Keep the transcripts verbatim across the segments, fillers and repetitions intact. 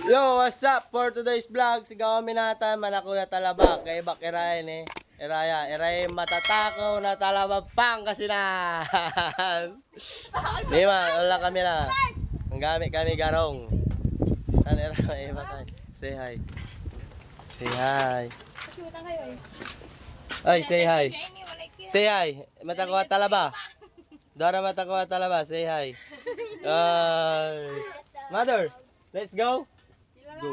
Yo, what's up? For today's vlog, sigawa mi natan, manako ya talaba. Kaibak ira yan eh. Ira ya, iray matatakew na talaba Pangasinan. Di ba? Wala kami la. Ang gamit kami garong. Ano ira may iba tayo? Say hi. Say hi. Ay, say hi. Say hi. Matako ya talaba. Dara matako ya talaba. Say hi. Ay. Mother, let's go. Go.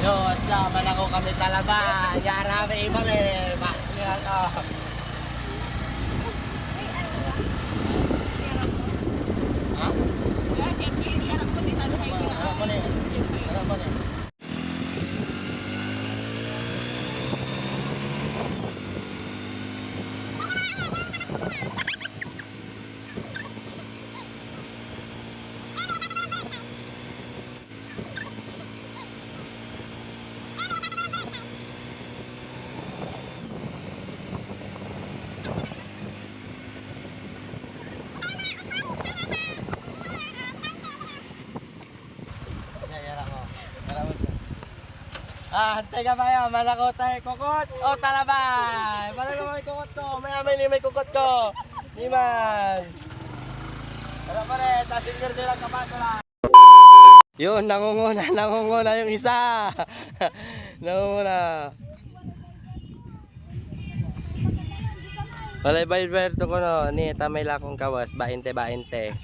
Yo, what's up? Manako kami talaba. Yara may iba eh. Ba, yan, oh. Ha? Harap mo na eh. Harap mo na eh. Ah, antay ka pa ya, manako tay kokot o talaba? Manako may kokot ko, may amay ni may kokot ko. Niman. Ano pa rin, tasin verde lang kapaso lang. Yun, nangunguna, nangunguna yung isa. Nangunguna. Walay bayad-bayad to kuno, ni tamay lakong kawas, bainte, bainte.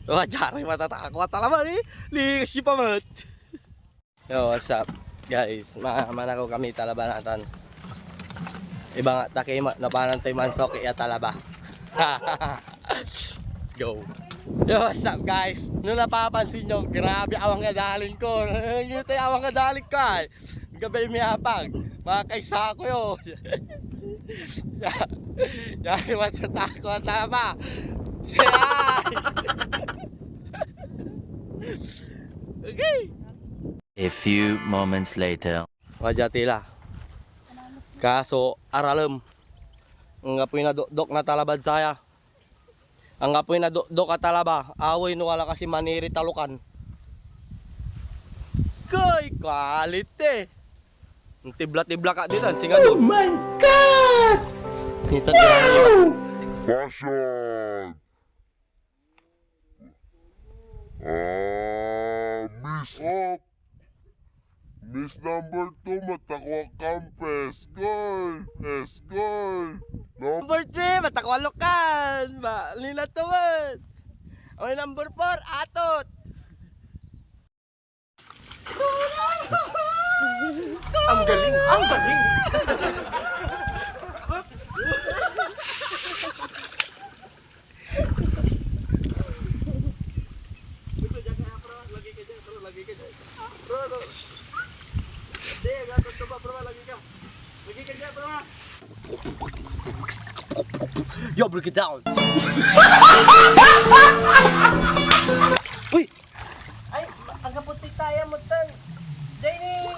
Wa, dyari matatakew a talaba ni. Likas yung pamat. Yo, what's up, guys? Ma-, manako kami talaba natan. Iba nga, takay ma-, napanan to'y mansoki ya talaba. Let's go. Yo, what's up, guys? No napapansin nyo, grabe awang ya dalin ko. Yun tayo awang ya dalin ko, ay. Gabay may apag. Mga kaisa ko yun. Ya, ya, matatakew a talaba. Say hi! Okay. A few moments later. Wadya tila. Kaso, aralem. Anggapoy nadokdok na talabad saya. Anggapoy nadokdok a talaba. Awey no wala kasi maniri talokan. Koy, quality! Ang tibla-tibla ka ditan, singa Oh doon. My God! Kita tira. Wow! Passion! Ah, miss up. Miss number two, matako a campes. Goal! Yes, goal! No? Number three, matako a lokan. Ba, lina to man. Ang number four, atot. Ang galing! Ang galing! Yo, break it down. Uy! Ay, anggapoy taya mo tan. Jenny!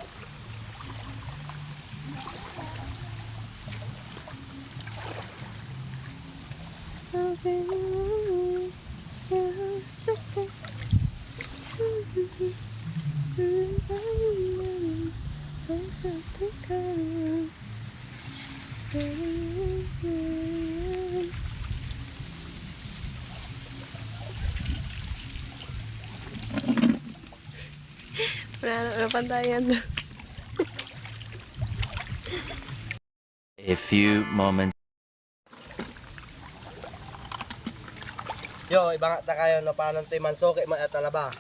Wala na, wala pantayan. A few moments. Yo, ibangat ta kayo no panon toy mansuki mo ya talaba.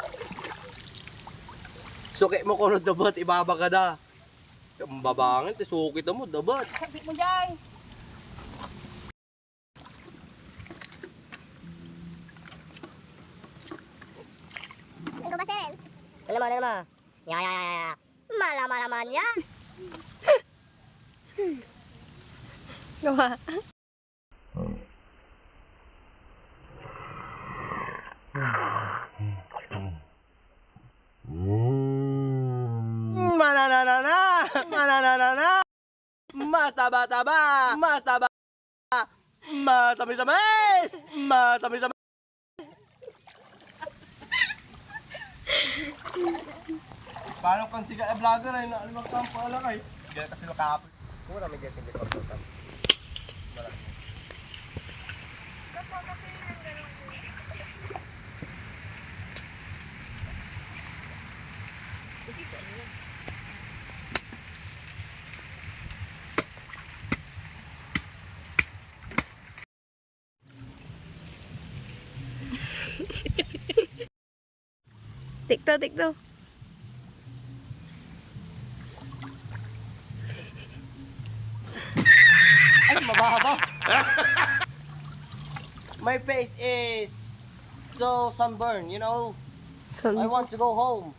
Suki mo kono dabat, ibabaga da. Babangil, ti suki ta mo, dabat. Sabit mo, Jay. Ano ba, Seren? Ano mo, ano mo? Ya, ya, ya, ya, ya. Mala, mala man ya. Gawa. Mananana! Mananana! Mas taba-taba! Mas taba! Matamis-tamis! Matamis-tamis! Paano kang sikat na vlogger ay naalimag kang pala kay? Diyan kasi makapit. Pura may diyan hindi pagbutas. Tikto, tikto. Ay, mababa. My face is so sunburned, you know. Sun- I want to go home.